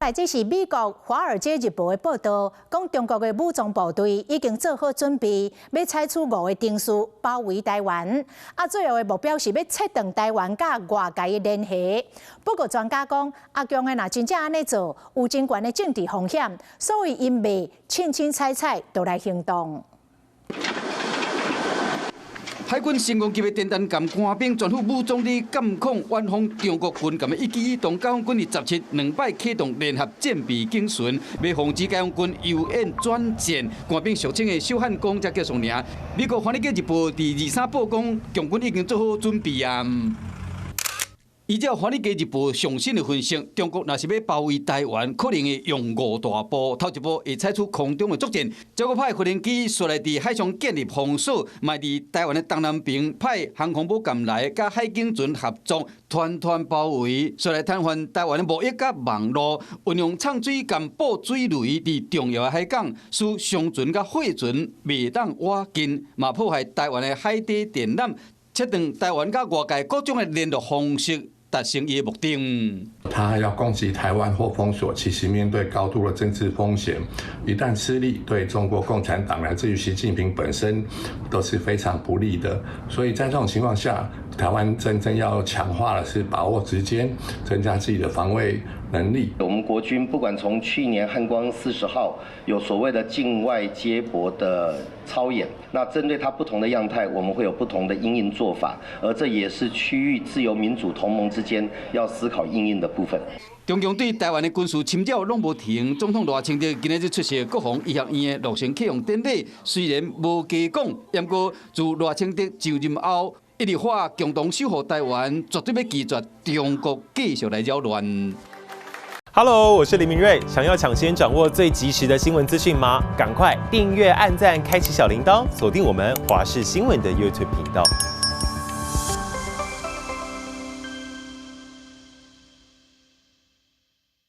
這是美國《華爾街日報》的報導，講中國的武裝部隊已經做好準備，欲採取五个程序包圍台灣。啊，最後的目標是欲切斷台灣佮外界的聯繫。不過專家講，阿共的若真正按呢做，有真懸的政治風險，所以𪜶袂凊凊彩彩就來行動。海軍神風級的電彈艦官兵全副武裝佇監控遠方中國軍艦的一舉一動。解放軍佇17兩擺啟動聯合戰備警巡，欲防止解放軍由演轉戰。官兵俗稱的小漢光才結束爾。美國《華爾街日報》佇23報講，共軍已經做好準備啊。依照《華爾街日報》上新的分析，中國若是欲包圍台灣，可能會用五大步。頭一步會採取空中的作戰，再閣派無人機紲來佇海上建立封鎖，嘛佇台灣的東南邊派航空母艦來佮海警船合作，團團包圍，紲來癱瘓台灣的貿易佮網路，運用藏水艦布水雷佇重要的海港，使商船佮貨船袂當倚近，嘛破壞台灣的海底電纜，切斷台灣佮外界各種的聯絡方式，達成伊的目的。他要攻擊台灣或封鎖，其實面對高度的政治風險，一旦失利，對中國共產黨來自於習近平本身都是非常不利的。所以在這種情況下，台灣真正要強化的是把握時間，增加自己的防衛能力。我們國軍不管從去年漢光40號有所謂的境外接駁的操演，那針對它不同的樣態，我們會有不同的因應做法，而這也是區域自由民主同盟之間要思考因應的部分。中共對台灣的軍事侵擾攏無停，總統賴清德今仔日出席國防醫學院的落成啟用典禮，雖然無加講，毋過自賴清德就任後，一直喊共同守護台灣，絕對欲拒絕中國繼續來擾亂。 Hello，我是林明睿，想要搶先掌握最及時的新聞資訊嗎？趕快訂閱、按讚、開啟小鈴鐺，鎖定我們華視新聞的 YouTube 頻道。